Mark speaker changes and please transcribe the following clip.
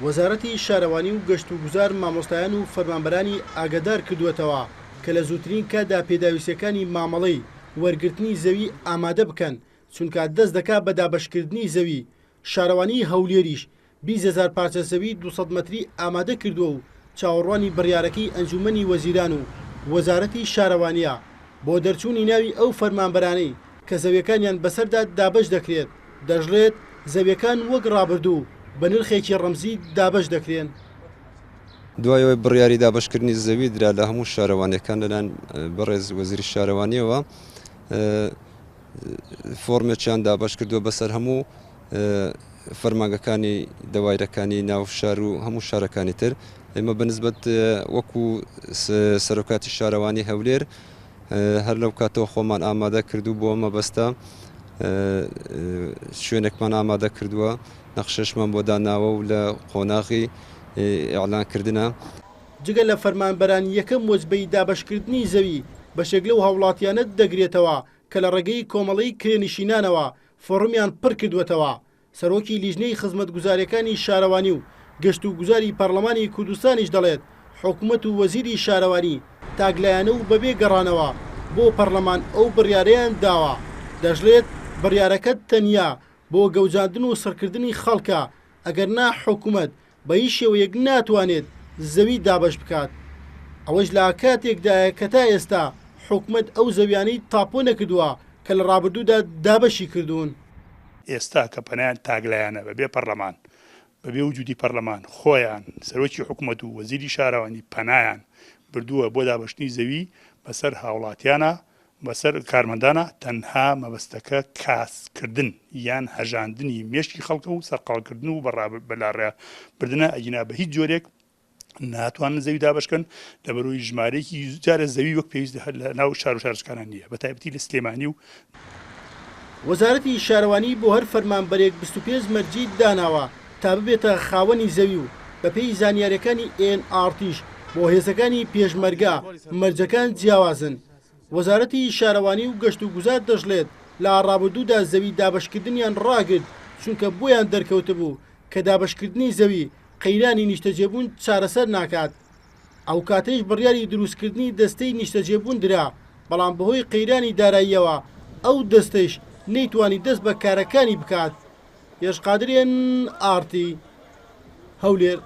Speaker 1: وەزارەتی شارەوانی و گەشتوگوزار مامۆستایان و فەرمانبەرانی ئاگادار کردووەتەوە کە لە زووترین کاتدا پێداویستییەکانی مامەڵەی وەرگرتنی زەوی ئامادە بکەن، چونکە دەست دەکات بە دابەشکردنی زەوی، شارەوانیی هەولێریش 20 هەزار پارچە زەوی 200 مەتری ئامادە کردووە و چاوەڕوانی بڕیارەکەی ئەنجوومەنی وەزیران و وەزارەتی شارەوانییە بۆ دەرچوونی ناوی ئەو فەرمانبەرانەی کە زەویەکانیان بەسەردا دابەش دەکرێت، دەشڵێت، زەویەکان وەک ڕابردوو بە نرخێکی ڕەمزی دابەش دەکرێن.
Speaker 2: دوای ئەوەی بڕیاری دابەشکردنی زەوی درا لە هەموو شارەوانییەکان لەلایەن بەڕێز وەزیری شارەوانییەوە فۆرمێکیان دابەش کردووە بەسەر هەموو فەرمانگەکانی دەوایرەکانی ناو شار و هەموو شارەکانی تر ئێمە بەنسبەت وەکو سەرۆکاتی شارەوانی هەولێر هەر لەو کاتەوە خۆمان ئامادە کردو بۆ مەبەستە شوێنێکمان ئامادە کردووە نەخشەشمان بۆ داناوە و لە قۆناغی ئیعلانکردنە.
Speaker 1: جگە لە فەرمانبەران یەکەم وەجبەی دابەشکردنی زەوی بەشێک لەو هاوڵاتیانە دەگرێتەوە کە لە ڕێگەی کۆمەڵەی کرێنشینانەوە فۆڕمیان پڕکردووەتەوە، سەرۆکی لیژنەی خزمەتگوزارییەکانی شارەوانی و گەشتوگوزاری پەڕلەمانی کوردستانیش دەڵێت، حکومەت و وەزیری شارەوانی تاکلایەنە و بەبێ گەڕانەوە بۆ پەڕلەمان ئەو بڕیارەیان داوە، دەشڵێت، بڕیارەکە تەنیا بۆ گەوجاندن و سڕکردنی خەڵکە، ئەگەرنا حکومەت بە هیچ شێوەیەک ناتوانێت زەوی دابەش بکات، ئەوەش لە کاتێکدایە کە تا ئێستا حکومەت ئەو زەویانەی تاپۆ نەکردووە کە لە ڕابردوودا دابەشی کردوون.
Speaker 3: ئێستا کە پەنایان تاکلایەنە بەبێ پەرلەمان، بەبێ وجودی پەرلەمان خۆیان سەرۆکی حکومەت و وەزیری شارەوانی پەنایان بردووە بۆ دابەشکردنی زەوی بەسەر هاوڵاتیانا بەسەر کارمەندانا تەنها مەبەستەکە کاس کردن یان هەژاندنی مێشکی خەڵکە و سەرقاڵکردن و بەلاڕێ بردنە ئەگینا بە هیچ جۆرێک ناتوانن زەوی دابشکەن لەبەرەوەی ژمارەیەکی جارە زەوی وەک پێویست لە ناو شار و شارۆچکانان نییە بە تایبەتی لە سلێمانی و
Speaker 1: وەزارەتی شارەوانی بۆ هەر فەرمانبەرێک 25 مەرجی داناوە تا ببێتە خاوەنی زەوی و بەپێی زانیارییەکانی ئێن ئاڕ تیش بۆ هێزەکانی پێشمەرگە مەرجەکان جیاوازن. وەزارەتی شارەوانی و گەشتوگوزار دەشڵێت، لە ڕابردوودا زەوی دابەشکردنیان ڕاگرت چونکە بۆیان دەرکەوتبوو کە دابەشکردنی زەوی قەیرانی نیشتەجێبوون چارەسەر ناکات. ئەوکاتەیش بڕیاری دروستکردنی دەستەی نیشتەجێبوون درا، بەڵام بەهۆی قەیرانی داراییەوە ئەو دەستەیش نەیتوانی دەست بە کارەکانی بکات. هێرش قادر ئێن ئاڕ تی، هەولێر.